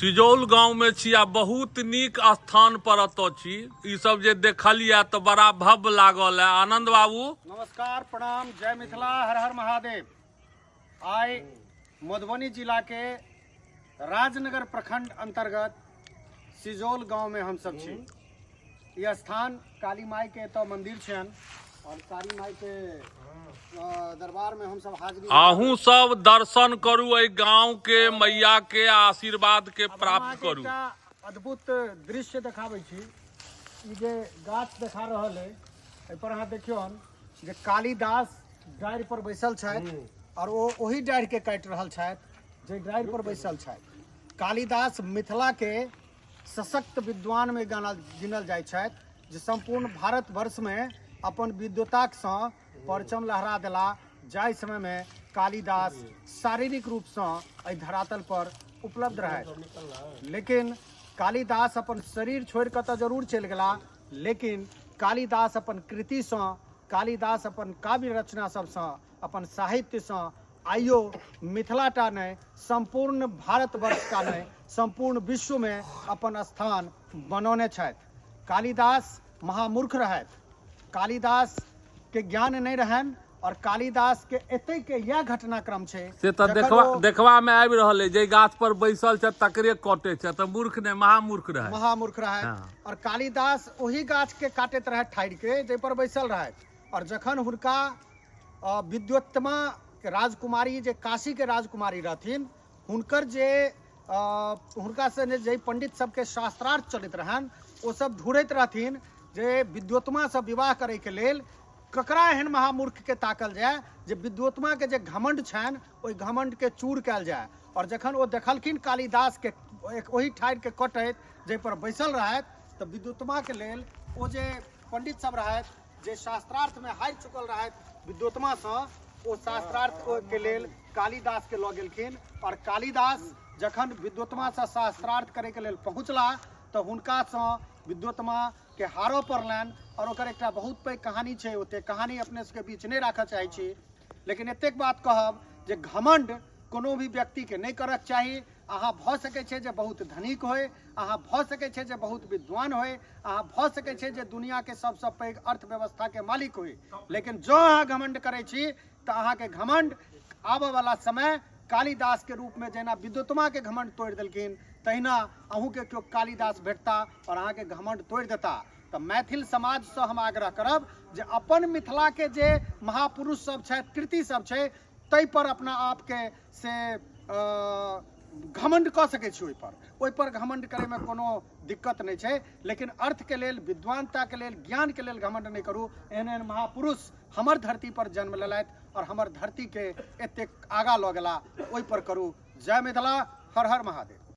सिजौल गाँवमे छी आ बहुत नीक स्थान पर एतऽ छी। ई सब जे देखलियै तऽ बड़ा भव्य लागल है। आनंद बाबू नमस्कार, प्रणाम, जय मिथिला, हर हर महादेव। आइ मधुबनी जिला के राजनगर प्रखंड अंतर्गत सिजौल गांव में हम सब छी। ये स्थान काली माई के एतऽ मंदिर छनि और काली माई के दरबार में हम सब हाजिरी। अहूँ सब दर्शन करू एहि गांव के मैया के आशीर्वाद के प्राप्त करू। एकटा अद्भुत दृश्य देखाबै छी। ई जे गाछ देखा रहल है एहि पर अहाँ देखियौ जे कालिदास डारि पर बैसल छथि और ओ ओही डारि के काटि रहल छथि जे डारि पर बैसल छथि। कालिदास मिथिला के सशक्त विद्वान में गिनल जाइ छथि जे सम्पूर्ण भारतवर्ष में अपन विद्वतासँ परचम लहरा देला। जाहि समय में कालिदास शारीरिक रूपसँ एहि धरातल पर उपलब्ध रहथि, लेकिन कालिदास अपन शरीर छोड़ि कऽ तऽ जरूर चलि गेला, लेकिन कालिदास अपन कृतिसँ, कालिदास अपन काव्य रचना सबसँ, अपन साहित्यसँ आइयो मिथिलाटा नहि, सम्पूर्ण भारतवर्षटा नहि, सम्पूर्ण विश्वमे अपन स्थान बनौने छथि। कालिदास महामूर्ख रहथि, कालिदास के ज्ञान नहि रहनि और कालिदास के एते के यह घटनाक्रम छै से तऽ जखन देखबा ओ देखबा में आबि रहल अइ, जे गाछ पर बैसल छै तकरे कटे छै, तऽ मूर्ख नहि महामूर्ख रहै। महामूर्ख रहथि। और कालिदास ओही गाछ के काटैत रहथि ठाढ़ि के जाहि पर बैसल रहथि। और जखन हुनका विद्योत्तमा के राजकुमारी जे काशी के राजकुमारी रहथिन, हुनकर जे हुनका से ने जे पंडित सबके शास्त्रार्थ चलैत रहनि, ओ सब ढूंढैत रहथिन जे विद्योत्तमा से विवाह करे के लेल ककरा एहन महामूर्ख के ताकल जाय जे विद्योत्तमा के जे घमंड छनि ओहि घमंड के चूर कयल जाय। और जखन ओ देखलखिन कालिदास के एक ओही ठाढ़ि के कटैत जाहि पर बैसल रहथि, तऽ विद्योत्तमा के लेल ओ जे पंडित सब रहथि जे शास्त्रार्थ में हारि चुकल रहथि विद्योत्तमा सँ, ओ शास्त्रार्थ के लेल कालिदास के लऽ गेलखिन। और कालिदास जखन विद्योत्तमा सँ शास्त्रार्थ करे के लेल पहुँचला तऽ हुनका सँ विद्योत्तमा के हारऽ पड़लनि। और ओकर एकटा बहुत पैघ कहानी छै, ओते कहानी अपने सबके बीच नहि राखऽ चाहै छी, लेकिन एतेक बात कहब जे घमंड कोनो भी व्यक्ति के नहि करक चाही। अहाँ भऽ सकै छै जे बहुत धनिक होय, अहाँ भऽ सकै छै जे बहुत विद्वान होय, अहाँ भऽ सकै छै जे दुनिया के सबसँ पैघ अर्थव्यवस्था के मालिक होय, लेकिन जँ अहाँ घमंड करै छी तऽ अहाँके घमंड आबऽ वाला समय कालिदास के रूप में जेना विद्योत्तमा के घमंड तोड़ि देलखिन, तहिना अहूँके केओ कालिदास भेटता और अहाँके घमंड तोड़ि देता। तऽ मैथिल समाजसँ हम आग्रह करब जे अपन मिथिला के जे महापुरुष सब छथि, कृति सब छै, ताहि पर अपना आपके से घमंड कऽ सकै छी। ओहिपर घमंड करैमे कोनो दिक्कत नहि छै, लेकिन अर्थके लेल, विद्वानताके लेल, ज्ञानके लेल घमंड नहि करू। एहन एहन महापुरुष हमर धरती पर जन्म लेलथि और हमर धरतीके एतेक आगाँ लऽ गेला, ओहिपर करू। जय मिथिला, हर हर महादेव।